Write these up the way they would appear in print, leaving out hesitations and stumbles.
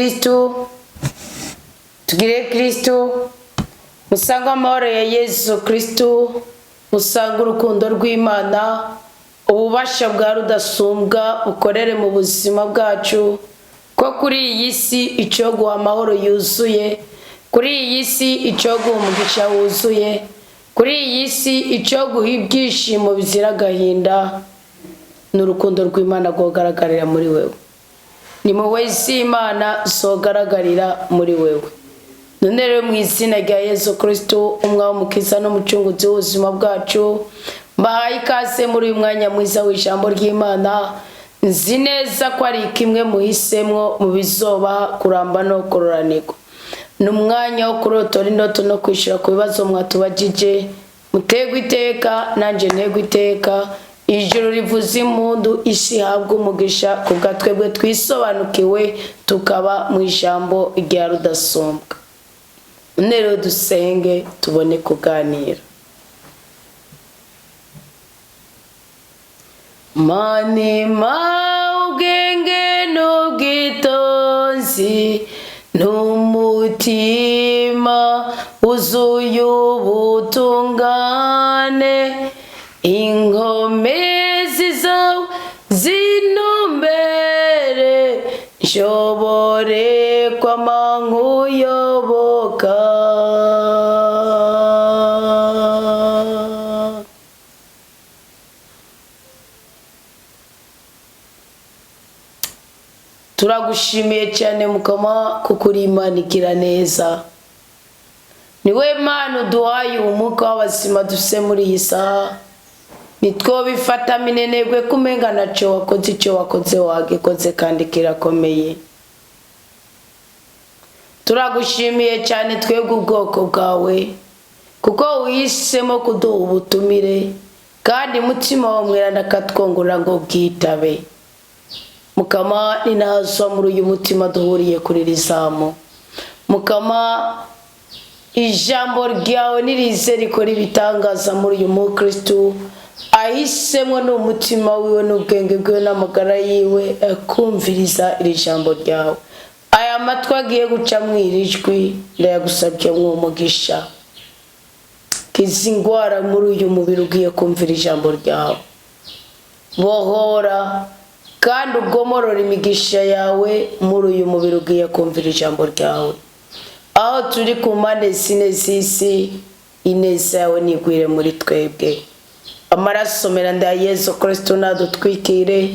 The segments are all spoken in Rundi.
Kristu, tugire Kristu. Musange amahoro ya Yesu Kristu, musange urukundo rw'Imana, ububasha bwa rudasumbwa bukorere mu buzima bwacu, ko kuri iyi si icyoguha amahoro yuzuye, kuri iyi si icyoguha umugisha wuzuye, kuri iyi si icyoguha ibyishimo bizira agahinda, n'urukundo rw'Imana rwogaragarira muri wewe. Ni muwe z'Imana zogaragarira muri wewe. None rero mu izina rya Yesu Kristo, umwami, umukiza n'umucunguzi w'ubuzima bwacu, mbahaye ikaze muri uyu mwanya mwiza w'ijambo ry'Imana. Nzi neza ko ari kimwe muhisemwo mu bizoba kuramba no kororanirwa. Ni umwanya wo kurotora indoto no kwishyura ku bibazo mwatubajije. Mutegwe iteka, nanjye ntegwe iteka. Ijuru rivuze impundu, isi ihabwa umugisha ku bwa twebwe twisobanukiwe tukaba mu ijambo rya rudasumbwa. None rero dusenge tubone kuganira. Manima ubwenge n'ubwitonzi n'umutima wuzuye ubutungane, inkomezi zawe zinumbere, nshobore kwama nkuyoboka. Turagushimiye cyane Mukama, kuko uri Imana igira neza. Niwe Mana uduhaye umwuka w'abazima dufise muri iyi saha. Nitwo bifata minenegwe kumenga naco wakoze, icyo wakoze wagikoze kandi kirakomeye. Turagushimiye cyane twebwe ubwoko bwawe, kuko uhisemo kuduha ubutumire, kandi mutima wa mweranda akatwongorera ngo bwitabe. Mukama, ninazwa muri uyu mutima duhuriye kuri iri zamu. Mukama, ijambo ryawe nirize rikora ibitangaza muri uyu mukristu ahisemo n'umutima wiwe n'ubwenge bwiwe n'amagara yiwe akumviriza iri jambo ryawe. Aya matwi agiye guca mu iri jwi ndayagusabye mwumugisha. Kiza ingwara muri uyu mubiri ugiye kumvira ijambo ryawe. Bohora kandi ugomorora imigisha yawe muri uyu mubiri ugiye kumvira ijambo ryawe. Aho turi ku mpande zine z'isi, ineza yawe nigwire muri twebwe. Amaraso meranda ya Yesu Kristo nadutwikire,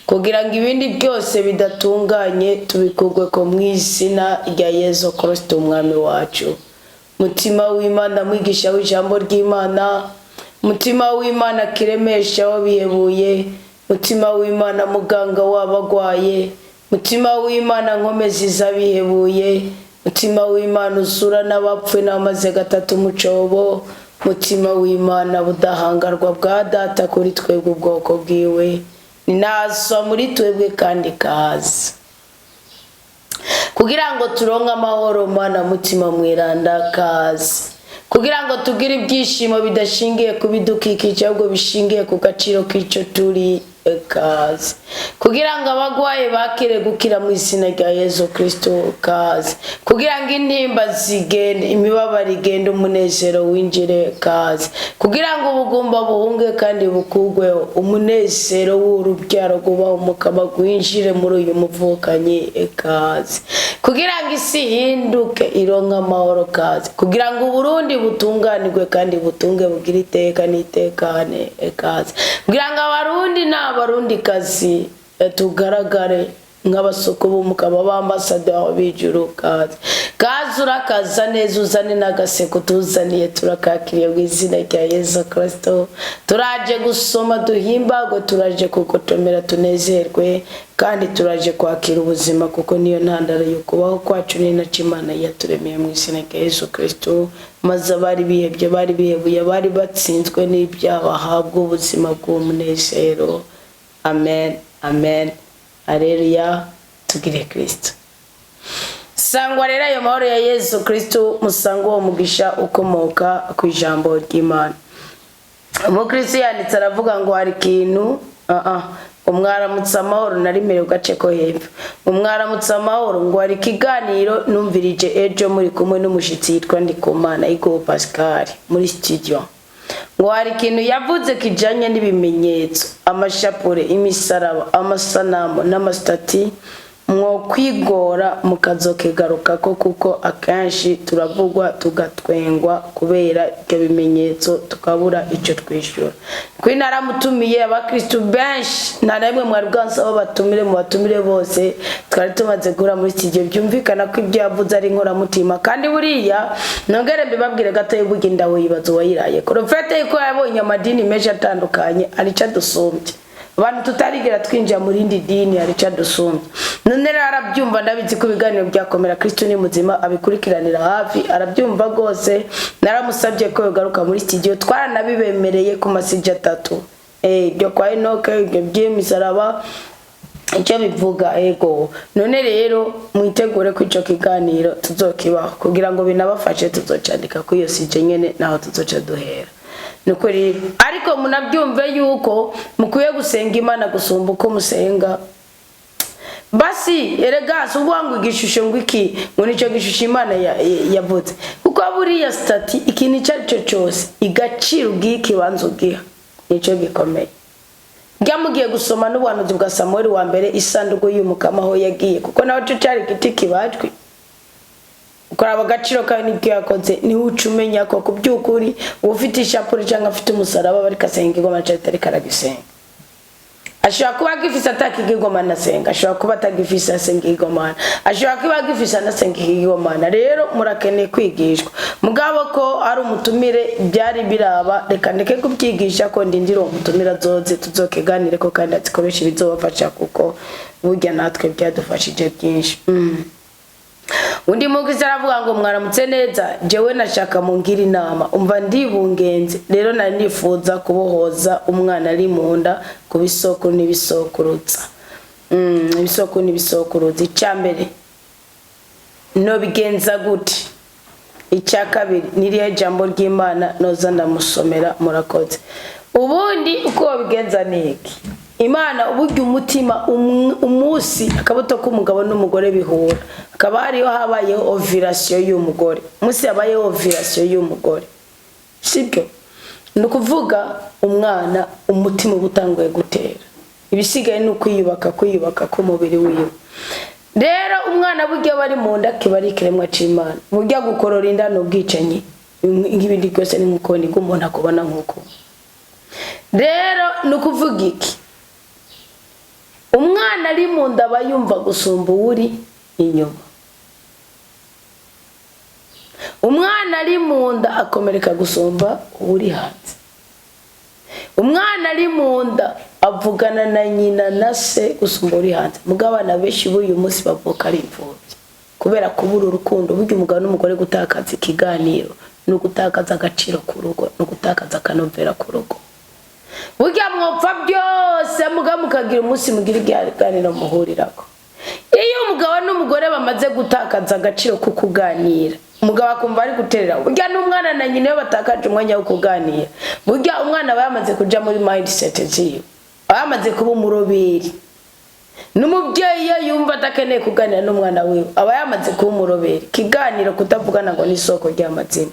kugira ngo ibindi byose bidatunganye tubikugwe ko mu izina rya Yesu Kristo umwami wacu. Mutima w'Imana, mwigisha w'ijambo ry'Imana, mutima w'Imana kiremesha aho bihebuye, mutima w'Imana muganga w'abagwaye, mutima w'Imana nkomezi z'abihebuye, mutima w'Imana usura n'abapfuye n'abamaze gatatu mu cobo, mutima w'Imana budahangarwa bwa data kuri twebwe ubwoko bwiwe, ninazwa muri twebwe kandi kaza kugira ngo turonke amahoro. Mana mutima mweranda, kaza kugira ngo tugire ibyishimo bidashingiye ku bidukikije, ahubwo bishingiye ku gaciro k'icyo turi. Kaze kugira ngo abagwaye bakire gukira mu izina rya Yesu Kristo. Kaze kugira ngo intimba zigende, imibabaro igende, umunezero winjire. Kaze kugira ngo ubugumba buhunge kandi bukugweho, umunezero w'urubyaro guba umukama gwinjire muri uyu muvukanyi. Kaze kugira ngo isi ihinduke ironke amahoro. Kaze kugira ngo Uburundi butunganirwe kandi butunge bugire iteka n'itekane. Kaze kugira ngo Abarundi n'Abarundikazi tugaragare nk'abasoko b'umukama b'ambasaderi b'ijuru. Kaze, kaze, urakaza neza, uzane n'agaseko tuzaniye, turakakiriye mu izina rya Yesu Kristo. Turaje gusoma duhimbagwe, turaje kugotomera tunezerwe, kandi turaje kwakira ubuzima, kuko niyo ntandaro yo kubaho kwacu, ni nacyo Imana yaturemeye mu izina rya Yesu Kristo. Maze abari bihebye, bari bihebuye, bari batsinzwe n'ibyaha bahabwa ubuzima bw'umunezero. Amen, amen, aleluya. Tugire Kristo. Sangwa rero ayo mahoro ya Yesu Kristo, musangwa uwo mugisha ukomoka ku ijambo ry'Imana. Umukristo yanditse aravuga ngo hari ikintu Ngo mwaramutse amahoro, nari gace ko hepfo. Ngo mwaramutse amahoro, ngo hari ikiganiro numvirije ejo muri kumwe n'umushitsi yitwa Ndikumana Igor Pascal muri studio. Ngo hari ikintu yavuze kijanye n'ibimenyetso, amashapure, imisaraba, amasanamu n'amasitati, mwokwigora mukazokigarukako, kuko akenshi turavugwa tugatwengwa kubera ibyo bimenyetso, tukabura icyo twishyura. Kuri naramutumiye abakristu benshi, nta na rimwe mwari bwansaba batumire, mu batumire bose twari tumaze guhura muri studio. Byumvikana ko ibyo yavuze ari inkoramutima. Kandi buriya nongere mbibabwire gato, burya inda wibaza uwayiraye korofete ko yabonye amadini menshi atandukanye, hari icyo adusumbye. Abantu tutarigera twinjira mu rindi dini, hari icyo adusumbye. None rero arabyumva, ndabizi ko ibiganiro byakomera Kristo ni muzima abikurikiranira hafi, arabyumva rwose. Naramusabye ko yogaruka muri studio, twaranabibemereye ku masije atatu, ibyo kwa Enoke, ibyo by'imisaraba, icyo bivuga. Ego, none rero mwitegure ko ico kiganiro tuzokibaho kugira ngo binabafashe. Tuzocandika kuri iyo sujet nyene, naho tuzoca duhera. Nukuri ariko munabyumve yuko mukwiye gusenga Imana gusumba uko musenga. Basi erega si ukuvuga ngo igishusho, ngo iki, ngo nicyo gishusho Imana yavuze, kuko buriya statue, ikintu icyo ari cyo cyose, igaciro ugiha, ikibanza ugiha, nicyo gikomeye. Mugiye gusoma n'ubuhanuzi bwa Samuel wa mbere, isanduku y'Umukama aho yagiye, kuko nawe cyo cyari igiti kibajwe, ukaraba agaciro kayo n'ibyo yakoze, niho uca umenya ko ku by'ukuri uba ufite ishapure cyangwa afite umusaraba bariko asenga igoma cyangwa atariko aragisenga. Ashobora kuba agifise atakigigomana asenga, ashobora kuba atagifise asenga ikigomana, ashobora kuba agifise anasenga ikigomana. Rero murakeneye kwigishwa. Mugabo ko ari umutumire byari biraba, reka ndeke kubyigisha, ko ndindira uwo mutumire azoze tuzokiganire ko, kandi azikoresha ibizobafasha, kuko burya natwe byadufashije byinshi. Undi mugwiza aravuga ngo mwaramutse neza, jewe nashaka mungira inama. Umva, ndibungenze rero, nari nifuza kubohoza umwana ari mu nda ku bisokuru n'ibisokurutsa, ibisokuru n'ibisokuruza. Icya mbere, nobigenza gute? Icya kabiri, nirihe jambo ry'Imana noza ndamusomera? Murakoze. Ubundi uko wabigenza ni iki? Imana uburyo umutima umunsi akabuto k'umugabo n'umugore bihura, hakaba hariho habayeho ovulation y'umugore. Umunsi habayeho ovulation y'umugore, sibyo? Ni ukuvuga umwana umutima uba utanguye gutera, ibisigaye ni ukwiyubaka, kwiyubaka k'umubiri wiwe. Rero umwana burya aba ari mu nda kiba ari ikiremwa c'Imana. Burya gukorora inda ni ubwicanyi nk'ibindi byose, ni nk'uko nibwo umuntu akubona nk'uko. Rero ni ukuvuga iki? Umwana ari mu nda aba yumva gusumba uwuri inyuma. Umwana ari mu nda akomereka gusumba uwuri hanze. Umwana ari mu nda avugana na nyina na se gusumba uri hanze. Mugabo abana benshi b'uyu munsi bavuka ari imfubyi kubera kubura urukundo. Burya umugabo n'umugore gutakaza ikiganiro ni ugutakaza agaciro ku rugo, ni ugutakaza akanovera ku rugo. Burya mwopfa byose, mugabo mukagira umunsi mugira ikiganiro muhurirako. Iyo umugabo n'umugore bamaze gutakaza agaciro ko kuganira, umugabo akumva ari guterera, burya n'umwana na nyina iyo batakaje umwanya wo kuganira, burya umwana aba yamaze kuja muri mindset ziwe, aba yamaze kuba umuroberi. N'umubyeyi iyo yumva adakeneye kuganira n'umwana wiwe, aba yamaze kuba umuroberi. Ikiganiro, kutavugana ngo ni isoko ry'amazina.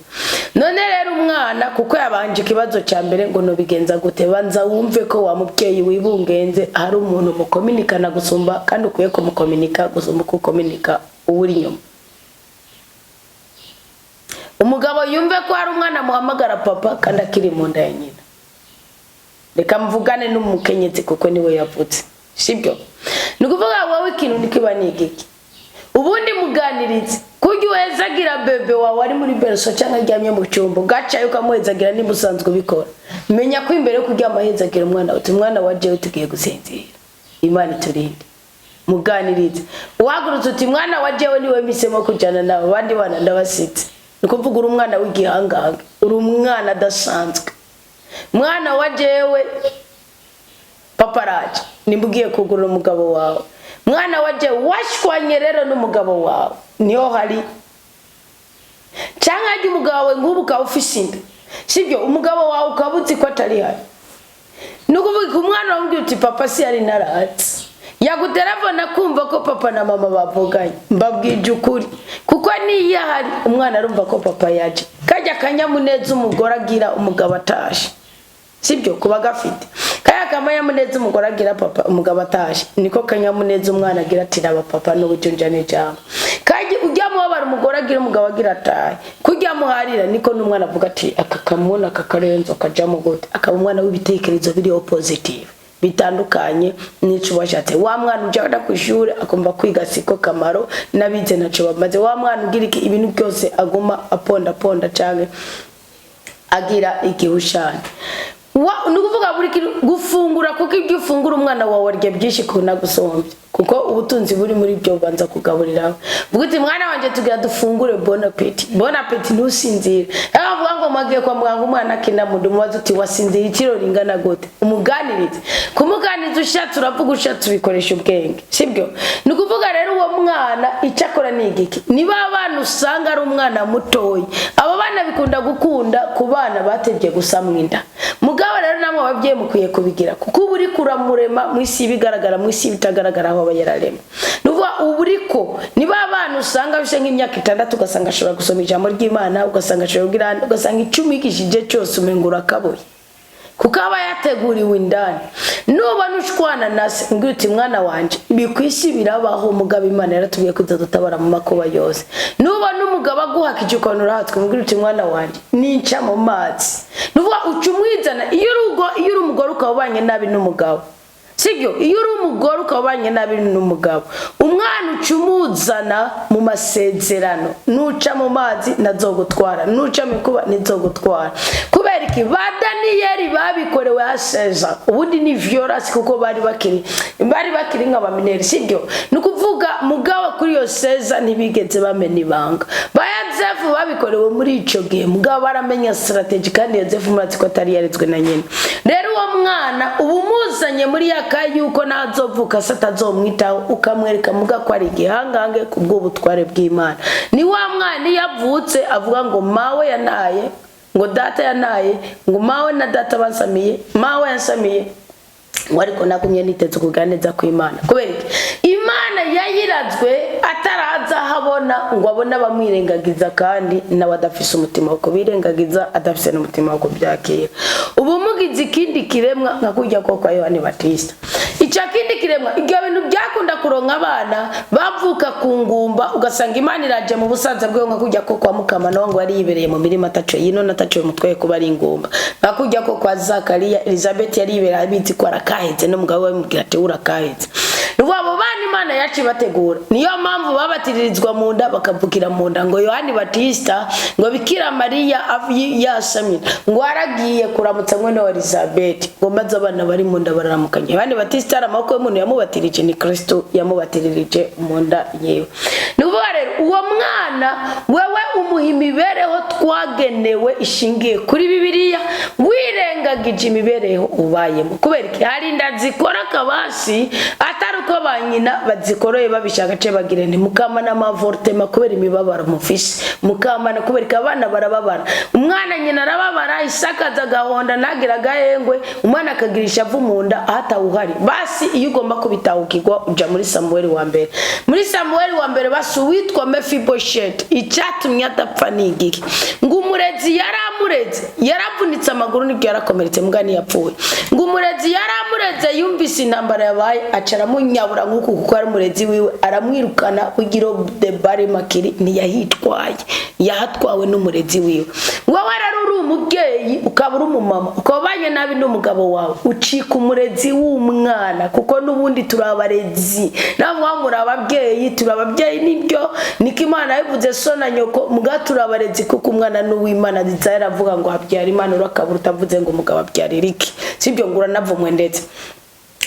None rero umwana, kuko yabanje ikibazo cya mbere ngo nubigenza gute, banza wumve ko wa mubyeyi wibungenze hari umuntu mukominikana gusumba, kandi ukwiye kumukominika gusumba uko ukominika uwuri inyuma. Umugabo yumve ko hari umwana muhamagara papa kandi akiri mu nda ya nyina. Reka mvugane n'umukenyezi kuko niwe yavutse, sibyo? Ni ukuvuga wowe ikintu nikiba ni igiki? Ubundi muganiritse kurya uhezagira bébé wawe ari muri berceau cyangwa aryamye mu cyumba, ugacayo ukamuhezagira nimba usanzwe ubikora. Menya ko imbere yo kuryama ahezagira umwana, uti umwana wa jewe tugiye gusinzira, Imana iturinde. Muganirize uhagurutse uti mwana wa jewe niwe mpisemo kujyana nawe, abandi bana ndabasitse. Ni ukuvuga uri umwana w'igihangange, uri umwana adasanzwe. Mwana wa jewe, papa araje. Nimba ugiye kugurura umugabo wawe, mwana wa jewe, washwanye rero n'umugabo wawe, niho hari cyangwa hajya umugabo wawe nk'ubu ukaba ufise inda, sibyo? Umugabo wawe ukaba uzi ko atari hari. Ni ukuvuga umwana wamubwira uti: "Papa si yari naratse yagutelefona kumva ko papa na mama bavuganye." Mbabwije ukuri, kuko niyo ahari umwana arumva ko papa yaje. Kajya akanyamuneza umugore agira umugabo atashe, sibyo? Kuba gafite kaya kanyamuneza umugore agira papa umugabo atashe, niko kanyamuneza umwana agira ati: "Raba papa n'uburyo nja n'ijambo." Kajya ujya mubabara umugore agira umugabo agira atahe, kujya muharira, niko n'umwana avuga ati: "Aka kamubona, aka karenzo kajamo gute?" Akaba umwana w'ibitekerezo biriho positive, bitandukanye n'ico washatse. Wa mwana ujya ku ishuri akumva kwiga siko kamaro, n'abize ntaco bamaze. Wa mwana ugira iki, ibintu byose aguma aponda ponda canke agira igihushane. Ni ukuvuga buri kintu gufungura, kuko ibyo ufungura umwana wawe arya byinshi kunagusombya, kuko ubutunzi buri muri byo bubanza kugaburiraho. Vuga uti: "Mwana wanjye, tugira dufungure, bon appétit, bon appétit, ntusinzire." Aho bavuga ngo mwagiye kwa muganga, umwana akina mu nda, umubaza uti: "Wasinzira ikiro ringana gute?" Umuganirize. Kumuganiriza ushatse uravuga, ushatse ubikoresha ubwenge, sibyo? Ni ukuvuga rero uwo mwana icyo akora ni igiki? Niba abana usanga ari umwana mutoya, abo bana bikunda gukunda ku bana batebye gusamwa inda. Mugabo rero namwe ababyeyi mukwiye kubigira, kuko uba uri kuramurema mu isi ibigaragara, mu isi ibitagaragara, aho aba yararema. Ni ukuvuga uba uriko niba abana usanga bise nk'imyaka 6, ugasanga ashobora gusoma ijambo ry'Imana, ugasanga ashobora kugira, ugasanga icyo umwigishije cyose umenga urakabuye, kuko aba yateguriwe indani. Nubona ushwana na se, mbwira uti: "Mwana wanje, ibi ku isi birabaho, mugabo Imana yaratubwiye ko izadutabara mu makuba yose." Nubona umugabo aguhakije ukabona urahatswe, mbwira uti: "Mwana wanje, ninca mu mazi." Nuvuga uca umwizana. Iyo uri umugore ukaba ubanye nabi n'umugabo, sibyo? Iyo uri umugore ukaba ubanye nabi n'umugabo, umwana uca umuzana mu masezerano: nuca mu mazi nazogutwara, nuca mu ikuba nizogutwara. Kubera iki? Ba Daniyeli babikorewe haseza, ubundi ni violence, kuko bari bakiri nk'aba mineurs, sibyo? Ni ukuvuga mugabo kuri iyo seza ntibigeze bamena ibanga. Ba Yozefu babikorewe muri ico gihe, mugabo baramenya strategy, kandi Yozefu murazi ko atari yarezwe na nyina. Rero uwo mwana uba umuzanye muri ya kayi yuko nazovuka se atazomwitaho, ukamwereka muga ko ari igihangange ku bw'ubutware bw'Imana. Ni wa mwana iyo avutse avuga ngo: "Mawe yanaye, ngo data yanaye, ngo mawe na data bansamiye, mawe yansamiye," ngo ariko nagumye niteze ukugira neza kw'Imana. Kubera iki? Imana yayirazwe ataraza ahabona ngo abone abamwirengagiza, kandi nawe adafise umutima wo kubirengagiza, adafise n'umutima wo kubyakira. Ubu mugize ikindi kiremwa nka kurya ko kwa Yohani Batista. Icyo kindi kiremwa, ibyo bintu byakunda kuronka abana bavuka ku ngumba, ugasanga Imana iraje mu busaza bwe, nka kurya ko kwa Mukama nawe ngo yari yibereye mu mirima ataco yino ataco mutwaye kuba ari ingumba, nka kurya ko kwa Zakariya, Elizabeth yari yibereye abizi ko arakahetse, n'umugabo we bamubwira ati: "Urakahetse." Ni ukuvuga abo bana Imana yacu ibategura, niyo mpamvu babatiririzwa mu nda, bakavukira mu nda. Ngo Yohani Batista, ngo Bikira Mariya yasamye, ngo aragiye kuramutsa mwene wa Elizabeth, ngo maze abana bari mu nda bararamukanye. Yohani Batista ari amaboko y'umuntu yamubatirije, ni Kristo yamubatirije mu nda yewe. Ni ukuvuga rero uwo mwana wewe umuha imibereho twagenewe ishingiye kuri Bibiliya, wirengagije imibereho ubayemo. Kubera iki? Hari inda zikora akabasi atari uko ba nyina bazikoroye babishaka, ce bagire nti mukamana ama avortement kubera imibabaro mufise, mukamana kubera ko abana barababara. Umwana nyina arababara, isakaza agahonda, ntagire agahengwe, umwana akagira ishavu mu nda aho atawuhari. Basi iyo ugomba kubitahukirwa, uja muri Samuweli wa mbere. Muri Samuweli wa mbere, basi uwitwa Mefibosheti, icyatumye adapfa ni igiki? Ngo umurezi yaramureze, yaravunitse amaguru nibyo, yarakomeretse, mbwa ntiyapfuye. Ngo umurezi yaramureze, yumvise intambara yabaye, aca aramunyabura nk'uku, kuko ari umurezi wiwe, aramwirukana kugira de bari makiri. Ntiyahitwaye, yahatwawe n'umurezi wiwe. Wowe rero uri umubyeyi, ukaba uri umumama, ukaba ubanye nabi n'umugabo wawe, ucika umurezi w'umwana, kuko n'ubundi turi abarezi. Navuga muri ababyeyi, turi ababyeyi nibyo, niko Imana yabivuze, so na nyoko, muga turi abarezi, kuko umwana n'uw'Imana. Zizahera aravuga ngo habyara Imana, urakabura utavuze ngo umugabo abyarira iki, sibyo? Ngo uranavumwe. Ndetse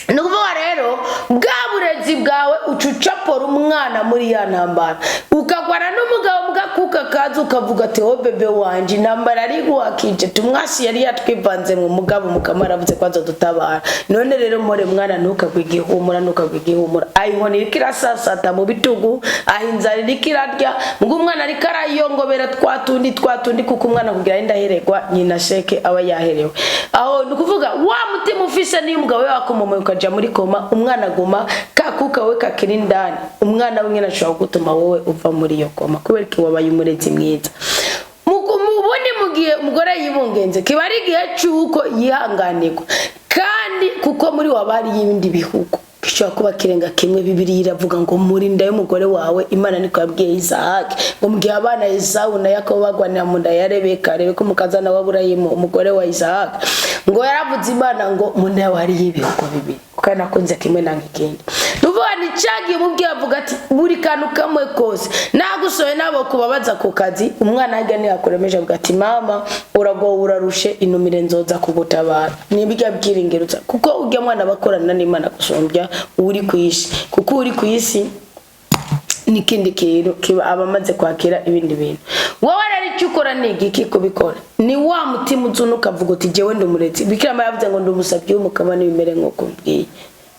ni ukuvuga rero bwa burezi bwawe uca ucapora umwana muri ya ntambara. Ukagwana n'umugabo mugakuka kaza, ukavuga ati: "Oh bébé wanje, intambara ari guhakije, tumwasi yari yatwivanze mu mugabo, mukama aravuze ko azodutabara. None rero mpore mwana, ntukagwe igihumura, ntukagwe igihumura." Aho inkoni iriko irasasata mu bitugu, aho inzara iriko irarya, ngo umwana ariko arayongobera twa tundi twa tundi, kuko umwana kugira ngo indahererwa nyina sheke aba yaherewe aho. Ni ukuvuga wa mutima ufise, niyo umugabo we wakomomoye ukaja muri coma, umwana aguma kakuka we kakiri indani. Umwana we nyine ashobora gutuma wowe uva muri iyo coma, kubera ko wabaye umurezi mwiza. Ubundi mu gihe umugore yibungenze, kiba ari igihe cy'uko yihanganirwa, kandi kuko muri waba hari ibindi bihugu gishobora kuba kirenga kimwe. Bibiliya iravuga ngo muri nda y'umugore wawe, Imana niko yabwiye Isahaki, ngo mu gihe abana Esawu na Yakobo bagwanira mu nda ya Rebeka, Rebeka umukazana wa Burayimu, umugore wa Isahaki, ngo yaravuze Imana ngo mu nda yawe hariyo ibihugu bibiri, kuko nakunze kimwe nanga ikindi. Nuvuga ni cyagiye umubwiye, avuga ati buri kantu kamwe kose nagusohoye nabo kubabaza ku kazi, umwana ajya ntiyakuremeje, avuga ati: "Mama, uragowe, urarushe, inumire, nzoza kugutabara." Nibyo byiringirutsa, kuko ujya mwana bakorana n'Imana gusumbya uri ku isi, kuko uri ku isi n'ikindi kintu kiba aba amaze kwakira ibindi bintu. Wowe rero icyo ukora ni igiki? Kubikora ni wa mutima uzuna, ukavuga uti: "Jyewe ndi umurezi." Bikira Mariya yavuze ngo: "Ndi umusabyi w'Umukama, n'ibimere nk'uko mbwiye,"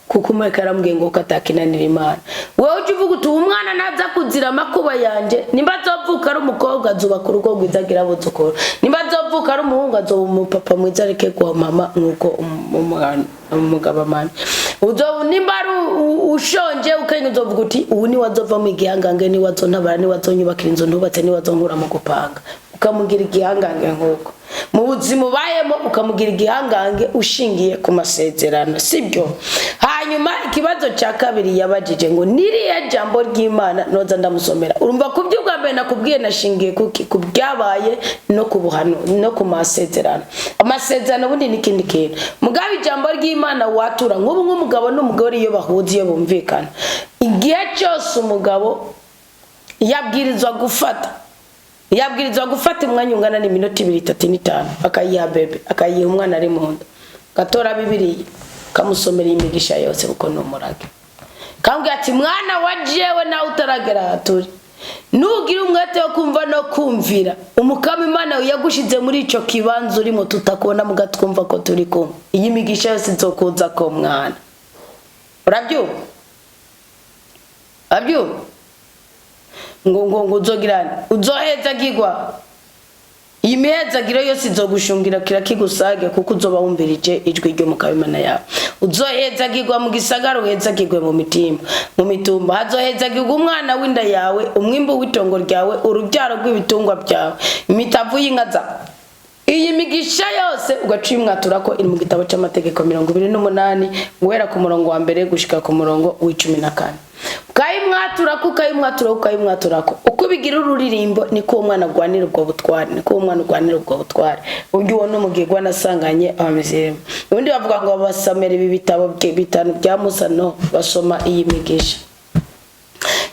kuko umureka aramubwiye ngo katakinanira Imana. Wowe ujya uvuga uti: "Uwo mwana naza kuzira amakuba yanjye, nimba azovuka ari umukobwa, azubaka urugo rwiza, agira abuzukuru; nimba azovuka ari umuhungu, azoba umupapa mwiza, areke guha mama nk'uko umugabo amana. Nimba ari ushonje ukenya, uzovuga uti: 'Ubu niwe azovamo igihangange, niwe azontabara, niwe azonyubakira inzu ntubatse, niwe azonkura mu gupanga.'" Ukamugira igihangange nk'uko mu buzima ubayemo, ukamugira igihangange ushingiye ku masezerano, sibyo? Hanyuma ikibazo cya kabiri yabajije ngo: "Niriya jambo ry'Imana noza ndamusomera?" Urumva, ku by'ubwa mbere nakubwiye, nashingiye kuki? Ku byabaye no ku buhano no ku masezerano. Amasezerano ubundi ni ikindi kintu. Mugabo ijambo ry'Imana watura nk'ubu, nk'umugabo n'umugore iyo bahuza, iyo bumvikana, igihe cyose umugabo yabwirizwa gufata umwanya ungana n'iminota 2, 3 n'5, akayiha bébé, akayiha umwana ari mu nda, gatora Bibiliya, kamusomera imigisha yose, kuko ni umurage. Kambwira ati: "Mwana wa jewe, nawe utaragera aha turi, nugira umwete wo kumva no kumvira Umukama Imana yagushize muri ico kibanza urimo, tutakubona muga twumva ko turi kumwe, iyi migisha yose izokuza ko mwana." Urabyumva? Urabyumva? Ngo uzogirane, uzohezagirwa, iyi mihezagiro yose izogushungira kirakigusage, kuko uzoba wumvirije ijwi ry'Umukama Imana yawe. Uzohezagirwa mu gisagara, uhezagirwe mu mitimba, mu mitumba. Hazohezagirwa umwana w'inda yawe, umwimbu w'itongo ryawe, urubyaro rw'ibitungwa byawe, imitavu y'inka zawe. Iyi migisha yose ugaca uyimwatura ko iri mu gitabo cy'amategeko 28, guhera ku murongo wa mbere gushika ku murongo wa 14. Ukayimwaturako, ukayimwaturako, ukayimwaturako. Uko ubigira ururirimbo, niko uwo mwana agwanira ubwo butware, niko uwo mwana agwanira ubwo butware. Uburyo uwo n'umugirwa nasanganye abamizirimo, ubundi bavuga ngo basomera ibi bitabo bitanu bya Musa, no basoma iyi migisha.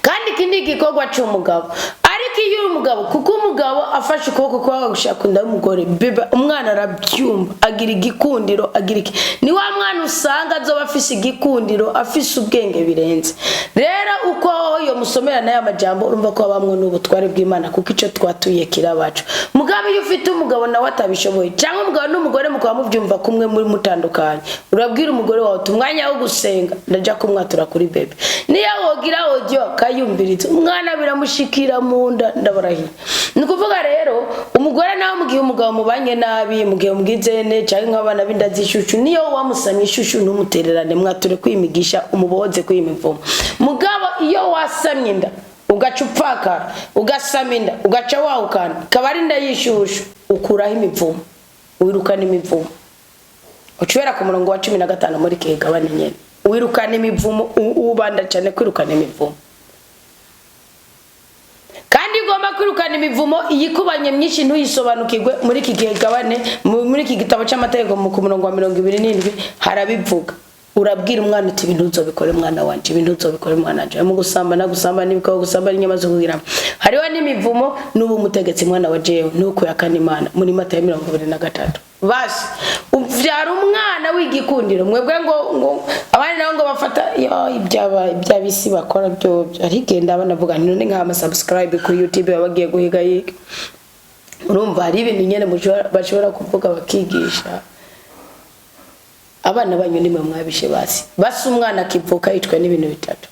Kandi iki ni igikorwa cy'umugabo. Ariko iyo uri umugabo, kuko umugabo afashe ukuboko kwawe gushaka inda y'umugore, bébé, umwana arabyumva, agira igikundiro, agira iki, ni wa mwana usanga azoba afise igikundiro, afise ubwenge birenze. Rero uko iyo musomera n'aya majambo, urumva ko habamwo n'ubutware bw'Imana, kuko icyo twatuye kirabaca. Mugabo iyo ufite umugabo nawe atabishoboye, cyangwa umugabo n'umugore mukaba mubyumva kumwe muri mutandukanye, urabwira umugore wawe uti: "Umwanya wo gusenga ndaja kumwatura kuri bébé." Niyo wogira audio akayumviriza, umwana biramushikira mu nda, ndabarahiye. Ni ukuvuga rero umugore nawe, mu gihe umugabo mubanye nabi, mu gihe mubwizene, cyangwa nk'abana b'inda z'ishushu, niyo wamusamye ishushu, ntumutererane, mwature kwimigisha, umuboze kwimivumo. Mugabo iyo wasamye inda ugaca upfakara, ugasama inda ugaca wahukana, ikaba ari inda y'ishushu, ukuraho imivumo, wirukana imivumo. Ucubera ku murongo wa 15 muri kigabane nyene, wirukana imivumo, ubanda cyane kwirukana imivumo. Kandi ugomba kwirukana imivumo iyikubanye myinshi ntuyisobanukirwe. Muri iki gigabane, muri iki gitabo cy'amategeko, ku murongo wa 27 harabivuga. Urabwira umwana uti: "Ibintu uzobikore, mwana wanje, ibintu uzobikore, mwana wanje." Mu gusambana, gusambana n'ibikoko, gusambana inyama zo kugira, hariho n'imivumo. N'ubu umutegetsi, mwana wa jewe, nuko yakana Imana muri Matayo 23. Basi uvyara umwana w'igikundiro. Mwebwe ngo abandi nabo ngo bafata yo ibyaba ibyabisi bakora byo arigenda. Banavuga nti none nk'ama subscribe kuri YouTube baba bagiye guhiga yiga. Urumva hari ibintu nyene bashobora kuvuga bakigisha abana banyu, nimwe mwabishe. Basi basi umwana akivuka yicwa n'ibintu bitatu.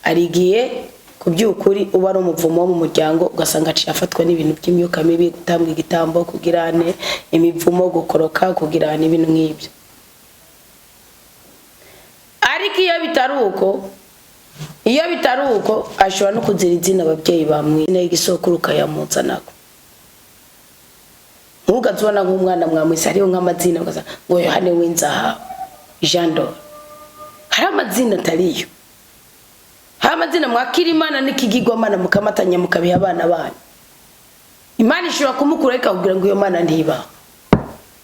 Hari igihe ku by'ukuri uba ari umuvumo wo mu muryango, ugasanga aciye afatwa n'ibintu by'imyuka mibi, gutambwa igitambo, kugirane imivumo, gukoroka, kugirana ibintu nk'ibyo. Ariko iyo bitari uko, ashobora no kuzira izina ababyeyi bamwine igisokuru ukayamuzanako. Ntugaze ubona nk'umwana mwamwise hariho nk'amazina, ugasanga ngo Yohane w'inzahabu, Jean d'Or. Hari amazina atariyo, hari amazina mwakira Imana n'ikigirwamana, mukamatanya, mukabiha abana banyu. Imana ishobora kumukura ikakubwira ngo iyo mana ntibaho,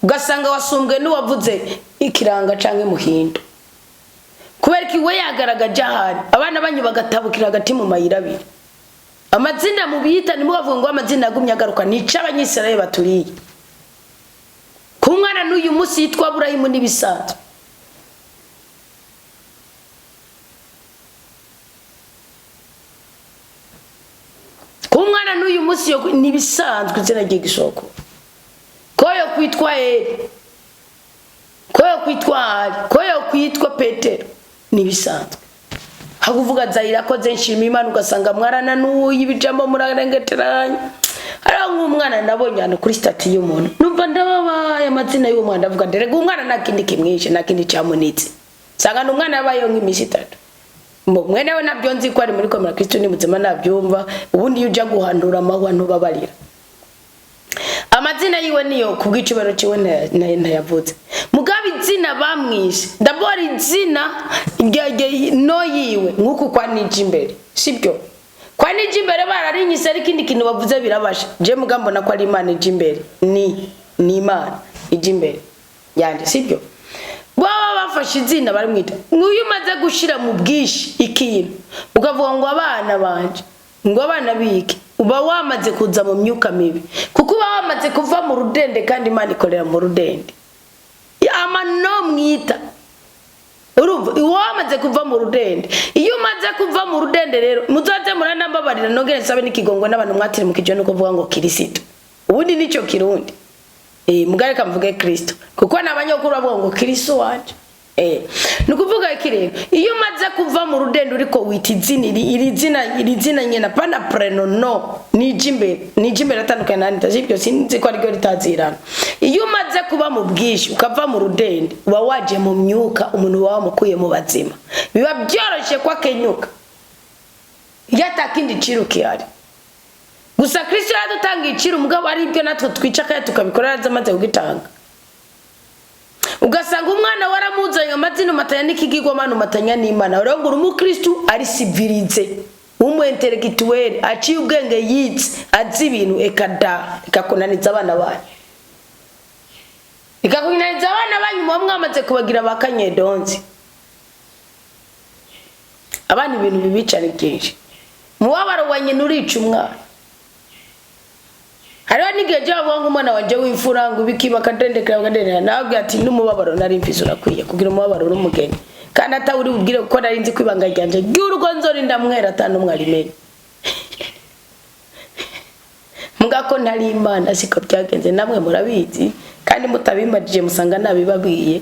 ugasanga wasumbwe n'uwavuze ikiranga canke muhindo, kubera ko iwe yagaragaje ahari abana banyu bagatabukira hagati mu mayira abiri. Amazina mubiyita, ntimukavuge ngo amazina yagumye agaruka. Nica Abanyisirayeli baturiye ku mwana n'uyu munsi yitwa Aburahimu n'ibisanzwe. Ku mwana n'uyu munsi n'ibisanzwe izina ry'igisoko ko yo kwitwa Eri, ko yo kwitwa Ari, ko yo kwitwa Petero n'ibisanzwe. Hakuvuga Zayira akoze nshima Imana, ugasanga mwarananuye ibijambo, murarengeteranya. Hariho nk'umwana nabonye hano kuri statut y'umuntu, numva ndababaye. Amazina y'uwo mwana, ndavuga nderega umwana nta kindi kimwishe, nta kindi cyamunitse. Nsanga ni umwana yabayeho nk'iminsi 3. Mbo mwene we nabyo nzi ko ari muri komera Kristo ni muzima, nabyumva. Ubundi iyo ujya guhandura amahwa ntubabarira. Amazina yiwe niyo kubw'icubahiro ciwe ntayavutse. Mugabo izina bamwishe ndabora izina no yiwe nk'uku kwa Nije Imbere, sibyo? Kwa Nije Imbere bararinyise, ariko ikindi kintu bavuze birabasha. Je mugabo mbona ko ari Imana ije imbere, ni Imana ije imbere yanje, sibyo? Baba bafashe izina barimwita. Nk'uyu umaze gushira mu bwinshi ikintu, ukavuga ngo abana banje, ngo abana bike, uba wamaze kuza mu myuka mibi, kuko uba wamaze kuva mu rudende, kandi Imana ikorera mu rudende. Amano mwita, urumva uba wamaze kuva mu rudende. Iyo umaze kuva mu rudende rero, muzoze muranambabarira, nongere nsabe n'ikigongo n'abantu mwatire mu kijo, nuko kuvuga ngo Kirisito ubundi nicyo Kirundi. Mugare kamvuge Kristo, kuko n'abanyokuru bavuga ngo Kristo wanje. Ni ukuvuga iki rero? Iyo umaze kuva mu rudende, uriko wita izina iri zina nyene, pana prénom, no nije imbere, nije imbere atandukanye nandi, sibyo? Sinzi ko ariryo ritazirana. Iyo umaze kuba mu bwinshi, ukava mu rudende, uba waje mu myuka. Umuntu uba wamukuye mu bazima, biba byoroshye ko akenyuka iyo atakindi ciru kihari. Gusa Kristo yaradutanga iciru, mugabo ari ibyo natwe twica kandi tukabikora yaraza kugitanga. Ugasanga umwana waramuzanye amazina, umatanya n'ikigirwamana, umatanya n'Imana. Rero ngo uri umukristu ari civilisé, w'umu intellectuel, aciye ubwenge, yitse, azi ibintu. Eka da, ikakunaniza abana banyu, ikakunaniza abana banyu. Muba mwamaze kubagira ba kanyedonzi. Abana ibintu bibica ni byinshi. Umubabaro wa nyina urica umwana. Hariho n'igihe cyo bavuga ngo umwana wanje w'imfura ngo ibiki, bakadendekera, bakadendekera. Nawe ati n'umubabaro nari mfise urakwiye kugira umubabaro uri umugeni, kandi atawuri bubwire, kuko nari nzi ko ibanga ryanje ry'urugo nzorinda mwera ata n'umwe arimenye. Muga ko ntari Imana, siko byagenze, namwe murabizi, kandi mutabimbajije musanga nabibabwiye.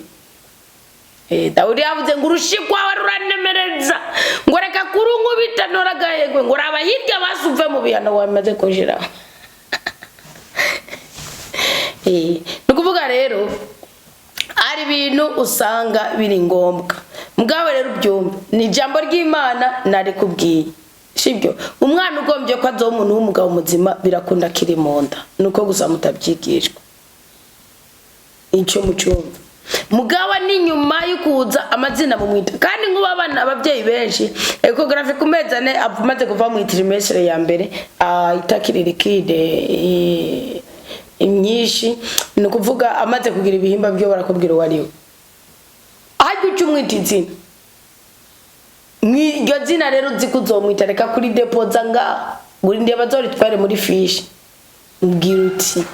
Dawudi yavuze ngo urushi rwawe ruranemereza, ngo reka kurunkubita ntoragahegwe, ngo raba hirya basuve mu bihano wamaze kushiraho. Ni ukuvuga rero hari ibintu usanga biri ngombwa. Mugabo rero ubyumve, ni ijambo ry'Imana narikubwiye, sibyo? Umwana ugombye ko azoba umuntu w'umugabo muzima, birakunda akiri mu nda, nuko gusa mutabyigishwa icyo mucyumva. Mugabo ni nyuma yo kuza amazina mumwita. Kandi nk'ubu abana, ababyeyi benshi, échographie ku mezi 4 amaze kuva mu trimestre ya mbere, itakiri liquide myinshi, ni ukuvuga amaze kugira ibihimba byo, barakubwira uwo ari we. Hajya Hajya uca umwita izina. Mw'iryo zina rero uzi ko uzomwita, reka kuri depoza ngaho, urindire bazoritware muri fiche. Ubwira uti: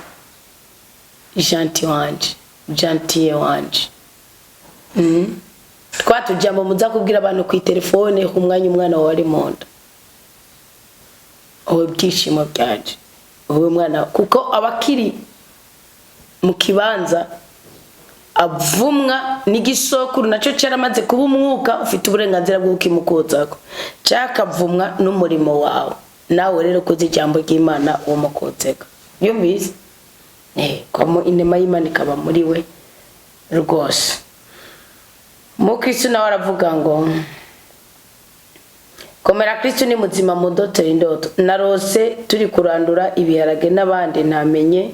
"Gentil wanje, gentille wanje." Twa tujambo muza kubwira abantu ku telefone ku mwanya umwana wawe ari mu nda: "Wowe byishimo byanje, wowe mwana", kuko aba akiri mu kibanza avumwa n'igisokuru, nacyo cyaramaze kuba umwuka ufite uburenganzira bwo kukimukuzako, cyakavumwa n'umurimo wawe. Nawe rero kuzi ijambo ry'Imana, uwo mukutseko yumvise kwamo inema y'Imana ikaba muri we rwose. Mukristo nawe aravuga ngo: "Komera, Kristo ni muzima. Mudotera indoto narose turi kurandura ibiharage n'abandi, ntamenye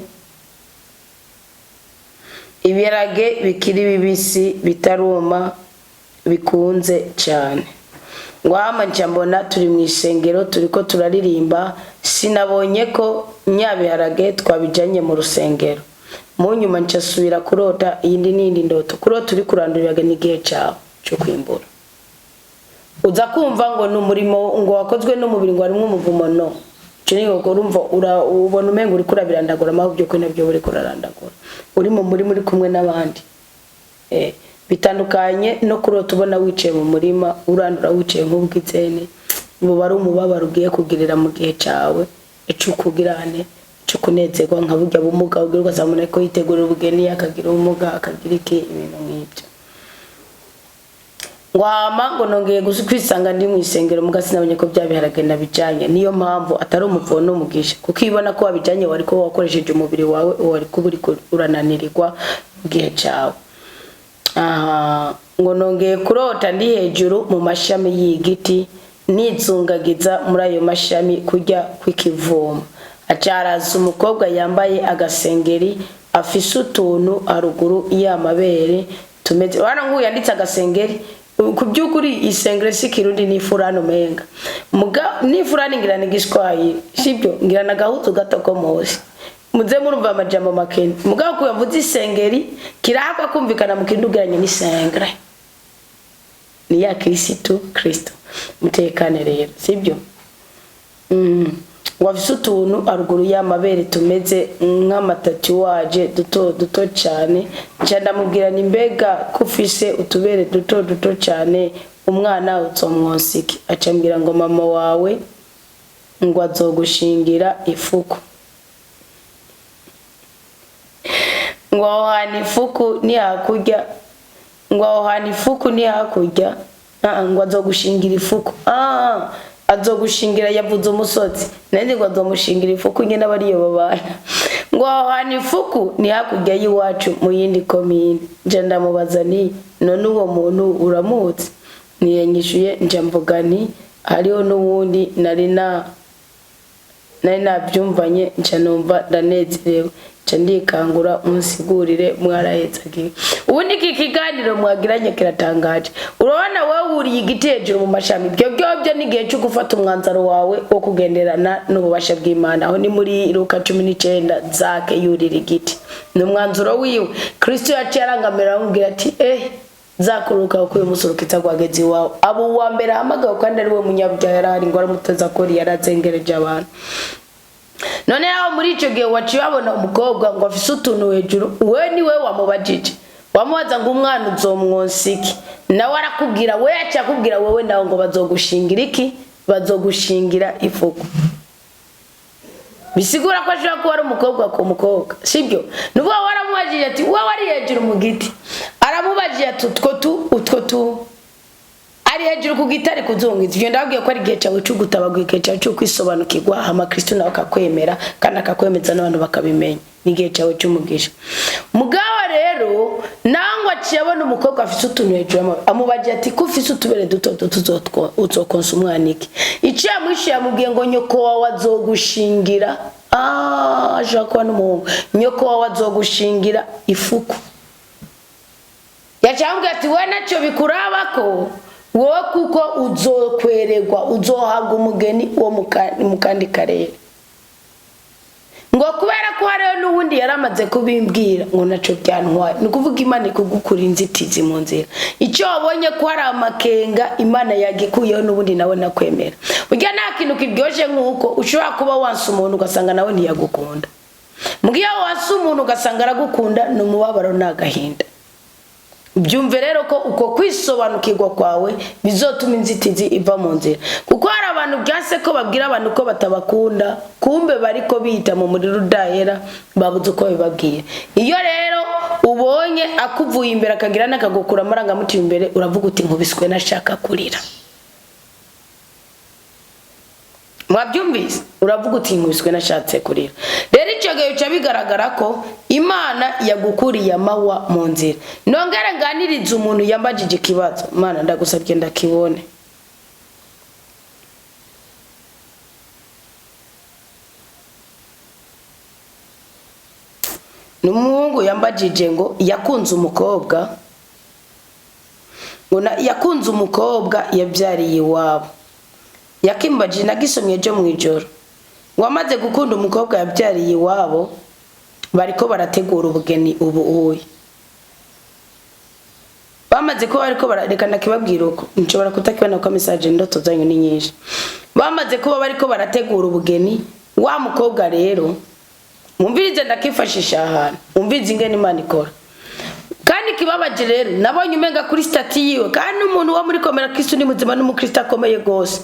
ibiharage bikiri bibisi bitaruma bikunze cyane." Ngo hama nca mbona turi mu isengero, turiko turaririmba, sinabonye ko nyabiharage twabijanye mu rusengero. Mu nyuma nca subira kurota iyindi n'iyindi ndoto. Kurota uri kurandura ibiharage n'igihe cyawe cyo kwimbura. Uza kumva ngo ni umurimo ngo wakozwe n'umubiri, ngo harimo umuvumo. No icyo ni ngo urumva ubona umenga uriko urabirandagura, amaho by'ukuri nabyo uriko urarandagura uri mu murima uri kumwe n'abandi. Bitandukanye no kurota ubona wicaye mu murima urandura, wicaye nk'ubwizene, buba ari umubabaro ugiye kugirira mu gihe cyawe icukugirane cyo kunezerwa, nka burya bumuga ugira ugasanga umuntu ariko yitegurira ubugeni akagira ubumuga, akagira iki, ibintu nk'ibyo. Ngo hama ngo nongeye kwisanga ndi mu isengero, muga sinabonye ko bya biharage nabijanye. Niyo mpamvu atari umuvumo n'umugisha, kuko iyo ubona ko wabijanye wari kuba wakoresheje umubiri wawe, wari kuba uriko urananirirwa mu gihe cyawe. Aha ngo nongeye kurota ndi hejuru mu mashami y'igiti, nizungagiza muri ayo mashami kujya kw'ikivuma. Acaraza umukobwa yambaye agasengeri afise utuntu haruguru y'amabere tumeze. Urabona nk'uyu yanditse agasengeri, ku by'ukuri isengeri si Kirundi, ni ifurani umenga. Muga n'ifurani ngira ni Igiswahili, sibyo? Ngira na gahuzu gato ko muzi, muze murumva amajambo makene. Mugabo ko yavuze isengeri kirahakwa kumvikana mu Kirundi ugeranye n'isengere ni ya Kirisitu, Kristo. Mutekane rero, sibyo? Wafise utuntu haruguru y'amabere tumeze nk'amatatouage duto duto cyane. Nca ndamubwira ni: "Mbega ko ufise utubere duto duto cyane, umwana uzomwonsa iki?" Aca ambwira ngo mama wawe ngo azogushingira ifuku. Ngo aho hantu ifuku ni hakurya, ngo aho hantu ifuku ni hakurya. Ah, ngo azogushingira ifuku. Ah, azogushingira, yavuze umusozi, nandi ngo azomushingira ifuku nyine aba ariyo babana. Ngo aho hantu ifuku ni hakurya y'iwacu mu yindi komine. Nja ndamubaza nti: "None uwo muntu uramuzi?" Ntiyanyishuye. Nja mvuga nti hariho n'uwundi nari nabyumvanye. Nca numva ndanezerewe, nca ndikangura. Munsigurire, mwarahetsagiwe. Ubundi iki kiganiro mwagiranye kiratangaje. Urabona wowe wuriye igiti hejuru mu mashami, ibyo byobyo n'igihe cyo gufata umwanzuro wawe wo kugenderana n'ububasha bw'Imana. Aho ni muri Luka 19, Zake yurira igiti ni umwanzuro wiwe. Kristo yaciye arangamira, aramubwira ati: "Eh, zakuruka, kuko uyu munsi urukiza rwageze iwawe." Abo uwa mbere ahamagawe kandi ari we munyabyaha yarahari, ngo aramuteza ko yarazengereje abantu. None aho muri icyo gihe waciye wabona umukobwa ngo afise utuntu hejuru, we ni we wamubajije, wamubaza ngo umwana uzomwonsa iki? Nawe arakubwira, we yaciye akubwira wowe nawe ngo bazogushingira iki? Bazogushingira ifuku. Bisigura ko ashobora kuba ari umukobwa ku mukobwa, sibyo? Nuvuga waramubajije ati wowe ari hejuru mu giti, aramubajije ati utwo tu ari hejuru ku giti ari kuzungiza. Ibyo ndababwiye ko ari igihe cyawe cyo gutabagwa, igihe cyawe cyo kwisobanukirwa, hama Kristo nawe akakwemera kandi akakwemeza n'abantu bakabimenya. Ni igihe cyawe cy'umugisha. Mugabo rero nangwa aciye abona umukobwa afite utuntu hejuru y'amabuye, amubajije ati: "Ko ufise utubere duto duto, uzokonsa umwana iki?" Icyo yamwishuye, yamubwiye ngo nyoko wawe azogushingira. Ah, ashobora kuba n'umuhungu. Nyoko wawe azogushingira ifuku. Yaciye amubwira ati: "We nacyo bikurabako wowe, kuko uzokwererwa, uzohabwa umugeni wo mu kandi karere." Ngo kubera ko hariho n'uwundi yari amaze kubimbwira, ngo naco byantwaye. Ni ukuvuga Imana ikugukura inzitizi mu nzira. Icyo wabonye ko hari amakenga, Imana yagikuyeho, n'ubundi nawe nakwemera. Burya nta kintu kiryoshye nk'uko ushobora kuba wansa umuntu ugasanga nawe ntiyagukunda. Mbwiyo wansa umuntu ugasanga aragukunda, ni umubabaro, ni agahinda. Byumve rero ko uko kwisobanukirwa kwawe bizotuma inzitizi iva mu nzira, kuko hari abantu byase ko babwira abantu ko batabakunda, kumbe bariko biyita mu muriro udahera, babuze uko babibabwira. Iyo rero ubonye akuvuye imbere, akagira n'akagukura amarangamutima imbere, uravuga uti: "Nkubiswe nashaka kurira." Mwabyumvise? Uravuga uti: "Nkubiswe nashatse kurira." Rero icyo gihe bica bigaragara ko Imana yagukuriye amahwa mu nzira. Nongere nganirize umuntu yambajije ikibazo. Imana, ndagusabye ndakibone. Ni umuhungu yambajije ngo yakunze umukobwa, ngo yakunze umukobwa yabyariye iwabo. Yakimbajije, nagisomye ejo mu ijoro. Wamaze gukunda umukobwa yabyariye iwabo, bariko barategura ubugeni. Ubu uye bamaze kuba bariko reka ndakibabwira uko nshobora kutakibona, kuko message indoto zanyu ni nyinshi. Bamaze kuba bariko barategura ubugeni, wa mukobwa rero, mwumvirize, ndakifashisha ahantu, mwumvirize ingene Imana ikora. Kandi ikibabaje rero, nabonye umenga kuri statut yiwe, kandi umuntu wo muri Komera Kristo ni muzima, n'umukristo akomeye gose.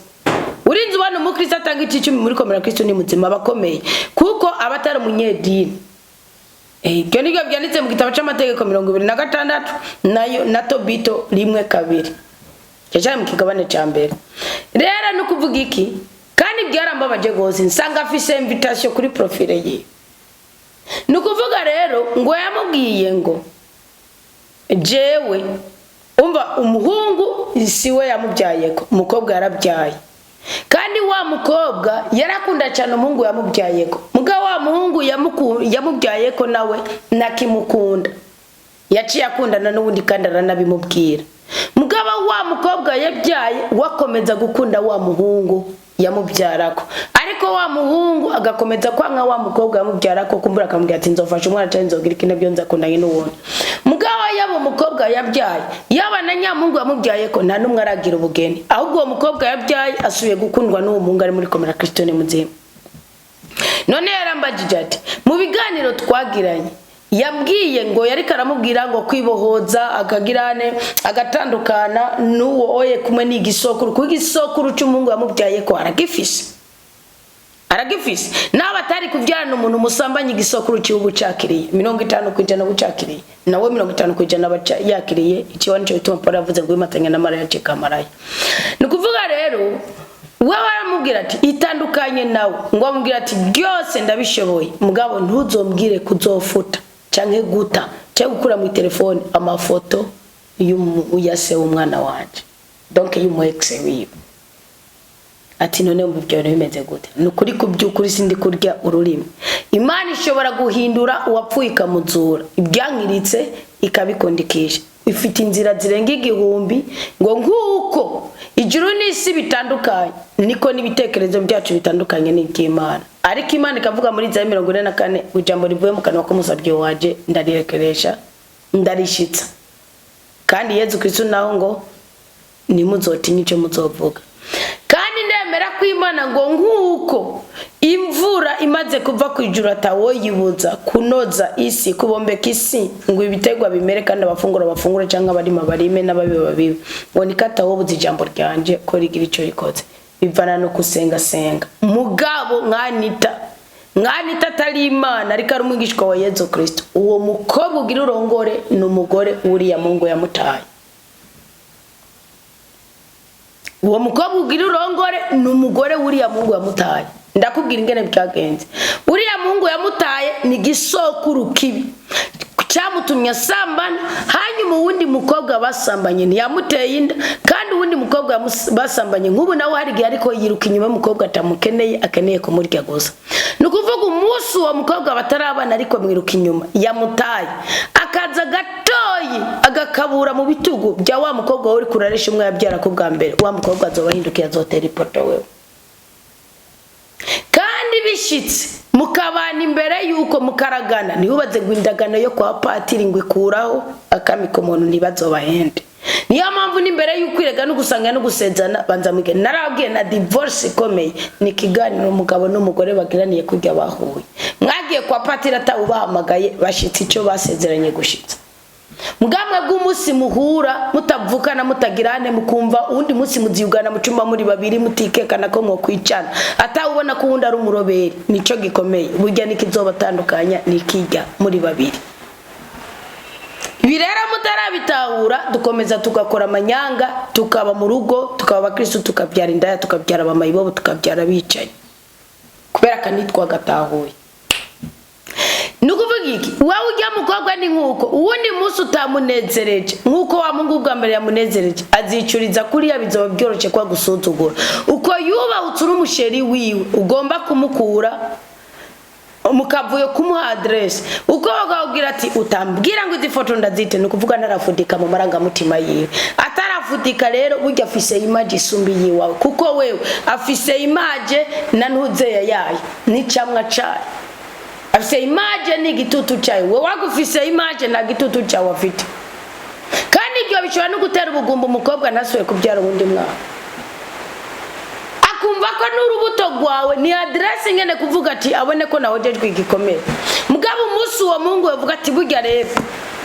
Urinze ubona umukristo atanga icicumi muri Komera Kristo ni muzima, aba akomeye, kuko aba atari umunyedini. Ibyo nibyo byanditse mu gitabo c'amategeko 26 nayo na Tobito 1:2, cyane mu kigabane ca mbere. Rero ni ukuvuga iki? Kandi byarambabaje gose, nsanga afise invitation kuri profile yiwe. Ni ukuvuga rero ngo yamubwiye ngo jewe, umva, umuhungu si we yamubyayeko, umukobwa yarabyaye. Kandi wa mukobwa yarakunda cyane umuhungu yamubyayeko, mugabo wa muhungu yamubyayeko nawe nakimukunda, yaciye akundana n'uwundi, kandi aranabimubwira. Mugabo wa mukobwa yabyaye wakomeza gukunda wa muhungu yamubyarako, ariko wa muhungu agakomeza kwanka wa mukobwa yamubyarako, kumbura akamubwira ati: "Nzofasha umwana cyangwa nzogira iki, nabyo nzakundanye n'uwundi." Mugabo yaba umukobwa yabyaye, yaba na nyamuhungu yamubyaye ko, nta n'umwe aragira ubugeni. Ahubwo uwo mukobwa yabyaye asubiye gukundwa n'uwo muhungu ari muri Komera Kristo ni muzima. None yarambajije ati: "Mu biganiro twagiranye, yabwiye ngo yariko aramubwira ngo kwibohoza, akagirane, agatandukana n'uwo oye kumwe n'igisokuru, kuko igisokuru cy'umuhungu yamubyaye ko aragifise, nawe atari kubyarana umuntu musambanye, igisokuru ciwe uba ucakiriye 50% bucakiriye, nawe 50% aba yakiriye ikiwa." Nico gituma Paul yavuze ngo wimatanya na maraya acika amaraya. Ni ukuvuga rero we aramubwira ati: "Itandukanye nawe." Ngo amubwira ati: "Byose ndabishoboye, mugabo ntuzombwire kuzofuta canke guta canke gukura mu telefone amafoto ya se w'umwana wanje," donc y'umu ex wiwe. Ati: "None mu byo bintu bimeze gute?" Ni ukuri, ku by'ukuri sindi kurya ururimi. Imana ishobora guhindura uwapfuye ikamuzura, ibyankiritse ikabikundikisha. Ifite inzira zirenga igihumbi. Ngo nk'uko ijuru n'isi bitandukanye, niko n'ibitekerezo byacu bitandukanye n'iby'Imana. Ariko Imana ikavuga muri za 44, ijambo rivuye mu kanwa k'umusabyi waje ndarirekeresha, ndarishitsa. Kandi Yezu Kristo naho ngo: "Ntimuzotinye icyo muzovuga." Kandi ndemera ko Imana, ngo nk'uko imvura imaze kuva ku ijuru atawoyibuza kunoza isi, kubombeka isi ngo ibiterwa bimere, kandi abafungura bafungure, cyangwa abarima barime, n'ababiba babibe, ngo niko atawobuza ijambo ryanje ko rigira icyo rikoze. Bivana no kusenga senga. Mugabo mwanita mwanita atari Imana, ariko ari umwigishwa wa Yezu Kristo, uwo mukobwa ugira urongore ni umugore uriya mungu yamutaye. Uwo mukobwa ugira urongore ni umugore w'uriya muhungu yamutaye. Ndakubwira ingene byagenze. Uriya muhungu yamutaye ni igisokuru kibi cyamutumye asambana. Hanyuma uwundi mukobwa basambanye ntiyamuteye inda, kandi uwundi mukobwa basambanye nk'ubu nawe hari igihe ariko yiruka inyuma y'umukobwa atamukeneye, akeneye kumurya gusa. Ni ukuvuga umunsi uwo mukobwa batarabana ariko mwiruka inyuma yamutaye, akaza gatoyi agakabura mu bitugu bya wa mukobwa we uri kurarisha umwe yabyara ko bwa mbere, wa mukobwa azoba ahindukiye, azotera ipoto wewe. Kandi bishitse mukabana imbere yuko mukaragana, ntihubaze ngo indagano yo kwa patiri ngo ikuraho akami ku muntu, ntibazobahende. Niyo mpamvu n'imbere y'uko irega no gusanga no gusezana banza mwige. Narabwiye na divorce ikomeye ni ikiganiro umugabo n'umugore bagiraniye kurya bahuye. Mwagiye kwa patiri atawubahamagaye, bashitse icyo basezeranye gushitsa. Mbwamwe bw'umunsi muhura mutavukana, mutagirane, mukumva uwundi munsi muziyugana mu cyumba muri babiri, mutikekana ko mwokwicana, atawubona ko uwundi ari umuroberi, nico gikomeye. Burya nikizobatandukanya nikijya muri babiri. Ibi rero mutarabitahura, dukomeza tugakora amanyanga, tukaba mu rugo, tukaba abakristo, tukabyara indaya, tukabyara abamayibobo, tukabyara abicanyi, kubera akanitwa gatahuye. Ni ukuvuga iki? Wowe ujya mukobwa ni nk'uko uwundi munsi utamunezereje nk'uko wa mungu bwa mbere yamunezereje, azicuriza kuriya, bizoba byoroshye ko agusuzugura. Uko yubahutse uri umuchéri wiwe, ugomba kumukura mukavuyo, kumuha aderesi, uko bakakubwira ati utambwira ngo izi foto ndazite, ni ukuvuga ntarafudika mu marangamutima yiwe. Atarafudika rero, burya afise image isumba iyiwawe, kuko wewe afise image na ntuzeya yayo n'icamwa cayo, afise image n'igitutu cyayo. Wowe wagufise image nta gitutu cyawe afite. Kandi ibyo bishobora no gutera ubugumba umukobwa, ntasuye kubyara uwundi mwana, akumva ko n'urubuto rwawe ni aderesi nyene, kuvuga ati abone ko nawojejwe igikomere. Mugabo umunsi uwo muhungu yavuga ati burya rero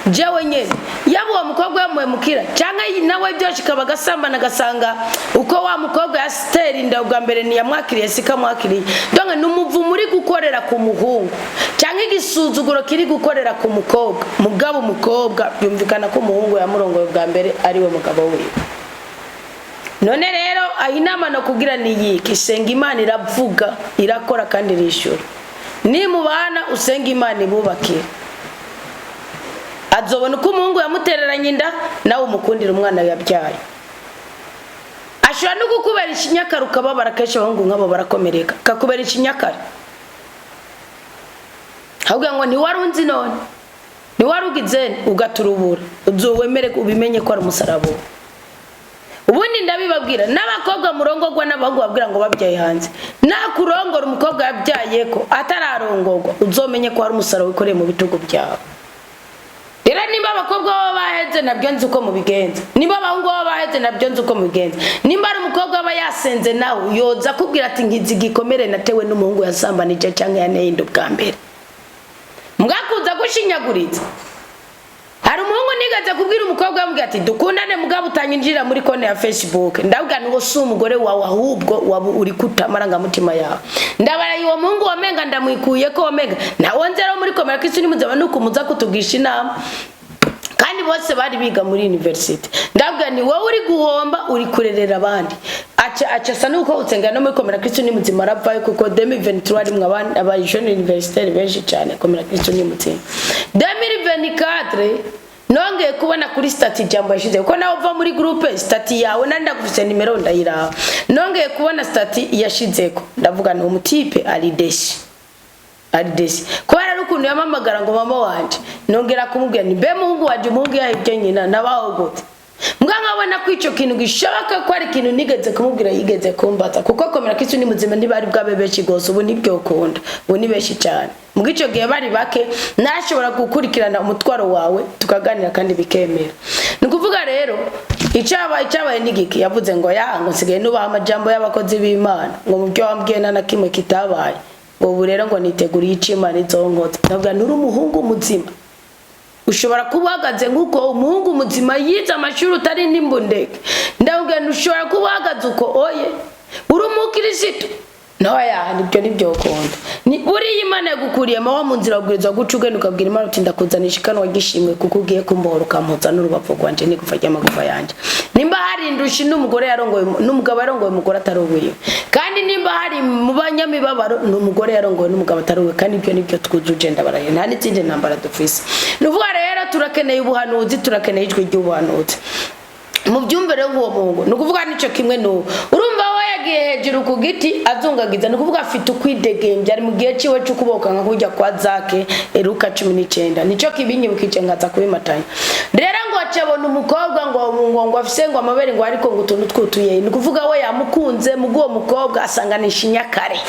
jewe nyene, yaba uwo mukobwa yamuhemukira cyangwa nawe byoshika bagasambana, agasanga uko wa mukobwa yasitera inda ubwa mbere ntiyamwakiriye, sikamwakiriye. Donc ni umuvumo uri gukorera ku muhungu cyangwa igisuzuguro kiri gukorera ku mukobwa. Mugabo umukobwa byumvikana ko umuhungu yamurongoye bwa mbere ariwe mugabo wiwe. None rero aho inama no kugira ni yiki? Senga Imana, iravuga, irakora kandi irishura. Nimubana usenga Imana ibubakire, azobona uko umuhungu yamutereranye inda, nawe umukundira umwana yabyaye. Ashobora no kukubera ikinyakare ukababara. Kenshi abahungu nk'abo barakomereka, kakubera ikinyakare, ahubwo ngo ntiwari unzi, none ntiwari ugize, ugaturubura. Wemere ubimenye ko ari umusaraba. Ubundi ndabibabwira n'abakobwa murongorwa n'abahungu babwira ngo babyaye hanze. Nakurongora umukobwa yabyaye ko atararongorwa, uzomenye ko hari umusaraba wikoreye mu bitugu byawe. Rero nimba abakobwa baba baheze, nabyo nzi uko mubigenza. Nimba abahungu baba baheze, nabyo nzi uko mubigenza. Nimba ari umukobwa aba yasenze, nawe yoza akubwira ati nkizi igikomere natewe n'umuhungu yasambanije cyangwa yaneye inda ubwa mbere. Mwakunza gushinyaguriza. Hari umuhungu nigeze kubwira umukobwa, yamubwira ati dukundane mugabo utanyinjira muri konti ya Facebook. Ndabwira ngo si umugore wawe, ahubwo waba uri kuta amarangamutima yawe. Ndabaraye uwo muhungu, wamenga ndamwikuye ko wamenga nawe nzero muri komera kisi nimuzaba nuko muza kutugisha inama, kandi bose bari biga muri university. Ndabwira ni wowe uri guhomba, uri kurerera abandi. Aca asa nuko utsenga no muri komera Kristo ni muzima, aravayo, kuko 2023 arimwe abandi aba jeune universitaire benshi cyane. Komera Kristo ni muzima. 2024 nongeye kubona kuri statut ijambo yashize, kuko nawe uva muri groupe statut yawe nari ndagufise nimero ndayiraba. Nongeye kubona statut yashizeko, ndavuga ni umutipe ari déçu, ari déçu, kubera ari ukuntu yamamagara ngo mama wanje. Nongera kumubwira ni mbe muhungu wanje, umuhungu yahibye nyina nabaho gute? Mbwa nkabona ko ico kintu gishoboka ko ari ikintu nigeze kumubwira, yigeze kumbaza, kuko komera ko ni muzima ntibari bwabe benshi gose. Ubu nibyo ukunda, ubu ni benshi cyane. Mbwa ico gihe bari bake, nashobora gukurikirana umutwaro wawe tukaganira kandi bikemera. Ni ukuvuga rero icyabaye ni giki? Yavuze ngo ya ngo nsigaye nubaha amajambo y'abakozi b'Imana, ngo mu byo wambwiye nta na kimwe kitabaye, ngo ubu rero ngo niteguriye ico Imana izonkoza. Ndavuga nturi umuhungu muzima, ushobora kuba uhagaze nk'uko umuhungu muzima yize amashuri utari n'imbundeke. Ndabwira ushobora kuba uhagaze uko oye uri umukirisitu ntoya, nibyo nibyo ukunda. Ni buriya Imana yagukuriyemo wa mu nzira, wabwirizwa guca ugenda ukabwira Imana uti ndakuzanisha ikanwa gishimwe kuko ugiye kumbohora, ukampuza n'urubavu rwanje n'igufa ry'amagufa yanjye. Nimba hari indushi n'umugore yarongoye n'umugabo yarongoye umugore atari uwiwe, kandi nimba hari mu banyamibabaro ni umugore yarongoye n'umugabo atari uwiwe, kandi ibyo nibyo twujuje. Ndabaraye, nta n'izindi ntambara dufise. Ni ukuvuga rero turakeneye ubuhanuzi, turakeneye ijwi ry'ubuhanuzi mu byumve. Rero nk'uwo muhungu, ni ukuvuga nicyo kimwe n'ubu urumva we yagiye hejuru ku giti azungagiza, ni ukuvuga afite ukwidegembya, ari mu gihe ciwe c'ukuboko nka kujya kwa Zake, Luka 19. Nicyo kibinyibukije nkaza kubimatanya. Rero ngo acabona umukobwa ngo afise ngo amabere, ngo ariko ngo utuntu twutuye, ni ukuvuga we yamukunze. Mu bw'uwo mukobwa asanganisha inyakare,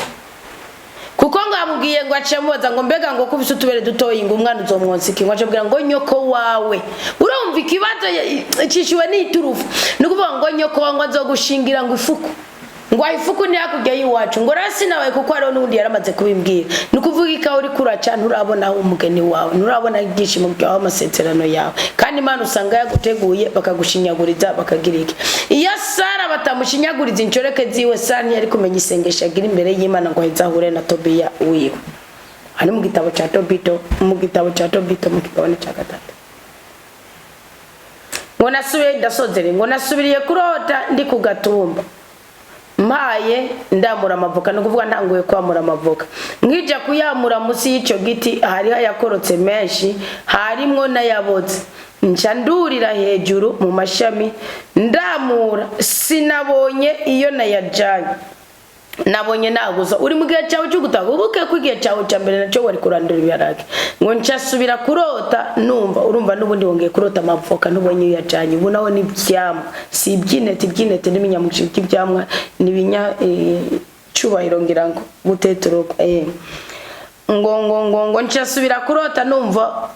kuko Bamubwiye ngo aciye amubaza ngo mbega ngo ko ufise utubere dutoyi, ngo umwana uzomwonsa iki? Ngo acabwira ngo nyoko wawe. Urumva ikibazo cishuwe n'iturufu. Ni ukuvuga ngo nyoko wawe ngo azogushingira ngo ifuku, ngo aho ifuku ni hakurya y'iwacu. Ngo rero sinabaye, kuko hariho n'ubundi yaramaze kubimbwira. Ni ukuvuga ikawa uri kuraca, nturabona aho umugeni wawe, nturabona ibyishimo byawe, amasezerano yawe. Kandi Imana usanga yaguteguye, bakagushinyaguriza, bakagira iki. Iyo Sara batamushinyaguriza inshoreke ziwe, Sara ntiyari kumenya isengesho agira imbere y'Imana ngo aheze ahure na Tobiya wiwe. Ari mu gitabo cya Tobito, mu gitabo cya Tobito, mu kigabane cya gatatu. Ngo nasubiye, ndasozere, ngo nasubiriye kurota ndi ku gatumba, mpaye ndamura amavoka. Ni ukuvuga ntanguye kwamura amavoka, nkija kuyamura munsi y'icyo giti hariho ayakorotse menshi, harimwo n'ayaboze. Nca ndurira hejuru mu mashami ndamura, sinabonye iyo nayajanye, nabonye naguza. Uri mu gihe cyawe cyo gutanga ubuke, ko igihe cyawe cya mbere nacyo wari kurandura ibiharage. Ngo ncasubira kurota numva, urumva n'ubundi wongeye kurota amavoka, ntubonye iyo yajanye. Ubu nawe ni ibyamwa, si iby'intete. Iby'intete n'ibinyamugisha by'ibyamwa n'ibinya cyubahiro, ngira ngo guteturuka ngo ncasubira kurota numva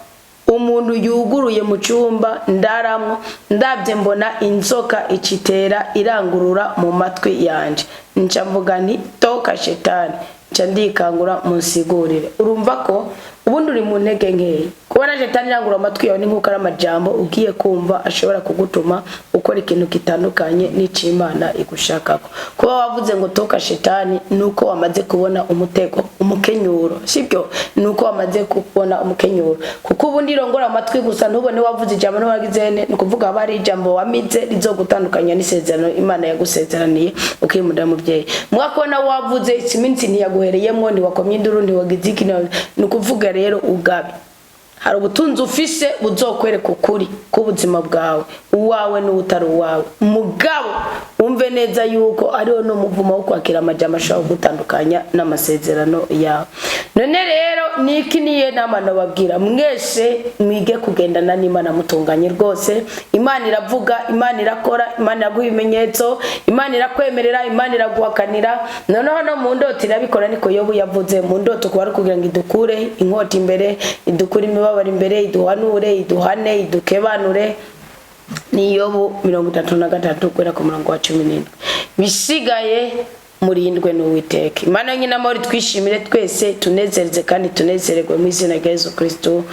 umuntu yuguruye mu cyumba ndaramwo, ndabye mbona inzoka icitera irangurura mu matwi yanje, nca mvuga nti: "Toka shetani!" Nca ndikangura. Munsigurire. Urumva ko ubundi uri mu ntege nkeya. Kubona shetani irangurura amatwi yawe ni nk'uko ari amajambo ugiye kumva ashobora kugutuma ukora ikintu gitandukanye n'icimana igushakako. Kuba wavuze ngo "Toka shetani" ni uko wamaze kubona umutego, umukenyuro, sibyo? Ni uko wamaze kubona umukenyuro, kuko ubundi irongora amatwi gusa ntubone wavuze ijambo ntiwagize. Ni ukuvuga haba hari ijambo wamize rizogutandukanya n'isezerano Imana yagusezeraniye ukimunda mubyeyi. Mwakubona wavuze iminsi ntiyaguhereyemwo, ntiwakomye induru, ntiwagize iki. Ni ukuvuga rero ugabe, hari ubutunzi ufise buzokwereka ukuri k'ubuzima bwawe, uwawe n'utari uwawe. Mugabo wumve neza yuko ariho n'umuvumo wo kwakira amajambo ashobora kugutandukanya n'amasezerano yawe. None rero niki niyo nama nababwira? Mwese mwige kugendana n'Imana mutunganye rwose. Imana iravuga, Imana irakora, Imana iraguha ibimenyetso, Imana irakwemerera, Imana iraguhakanira. Noneho no mu ndoto irabikora. Niko Yobu yavuze mu ndoto, kuba ari kugira ngo idukure inkota imbere, idukure imibabaro imbere, iduhanure, iduhane, idukebanure. Ni Yobu 33 guhera ku murongo wa 17. Bisigaye murindwe n'Uwiteka Imana nyine amahoro. Twishimire twese, tunezereze kandi tunezererwe mu izina rya Yesu Kristo,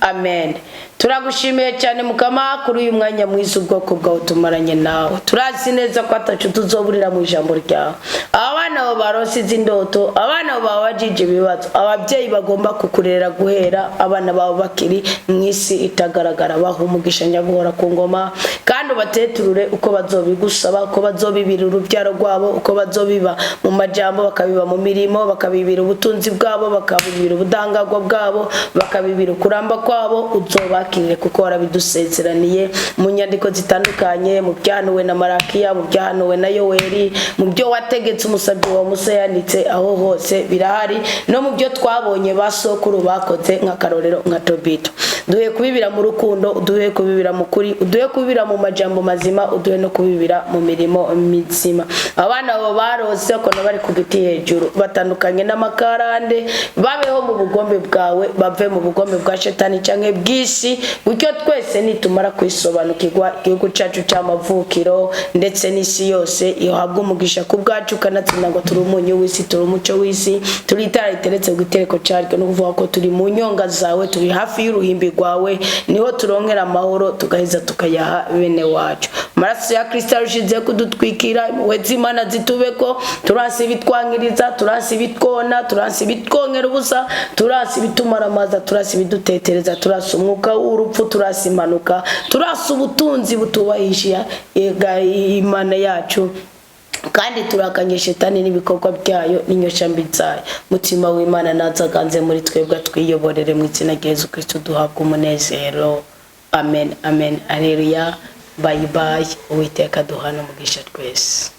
amen. Turagushimiye cyane Mukama kuri uyu mwanya mwiza ubwoko bwawe tumaranye nawe. Turazi neza ko atacu tuzoburira mu ijambo ryawe. Abana bo baronse izi ndoto, abana bo babajije ibibazo, ababyeyi bagomba kukurera guhera abana babo bakiri mu isi itagaragara, baha umugisha nyaguhora ku ngoma, kandi ubateturure uko bazobigusaba, uko bazobibira urubyaro rwabo, uko bazobiba mu majambo, bakabiba mu mirimo, bakabibira ubutunzi bwabo, bakabibira ubudahangarwa bwabo, bakabibira ukuramba kwabo. Uzobakirire kuko warabidusezeraniye mu nyandiko zitandukanye, mu byahanuwe na Marakiya, mu byahanuwe na Yoweri, mu byo wategetse umusabyi wa Musa yanditse, aho hose birahari, no mu byo twabonye ba sokuru bakoze, nk'akarorero nka Tobito. Duhe kubibira mu rukundo, uduhe kubibira mu kuri, uduhe kubibira mu majambo mazima, uduhe no kubibira mu mirimo mizima. Abana abo barose ukuntu bari ku giti hejuru, batandukanye n'amakarande, babeho mu bugombe bwawe, bave mu bugombe bwa shetani canke bw'isi. Gutyo twese nitumara kwisobanukirwa, igihugu cacu c'amavukiro ndetse n'isi yose ihabwa umugisha ku bwacu. Kanatsinda ngo turi umunyu w'isi, turi umuco w'isi, turi itara riteretse ku gitereko caryo. No kuvuga ko turi mu nyonga zawe, turi hafi y'uruhimbi rwawe, niho turonkera amahoro, tugaheza tukayaha bene wacu. Amaraso ya Kristo arushize kudutwikira, impuhwe z'Imana zitubeko. Turansi ibitwankiriza, turansi ibitwona, turansi ibitwongera ubusa, turansi ibitumaramaza, turansi ibidutetereza, turansi umwuka w'urupfu, turansi impanuka, turansi ubutunzi butubahisha Imana yacu, kandi turakanye shetani n'ibikorwa byayo n'inyoshambi zayo. Mutima w'Imana nazaganze muri twebwe, twiyoborere mu izina rya Yesu Kristo duhabwe umunezero. Amen, amen, aleluya. Bye bye. Uwiteka duhana umugisha twese.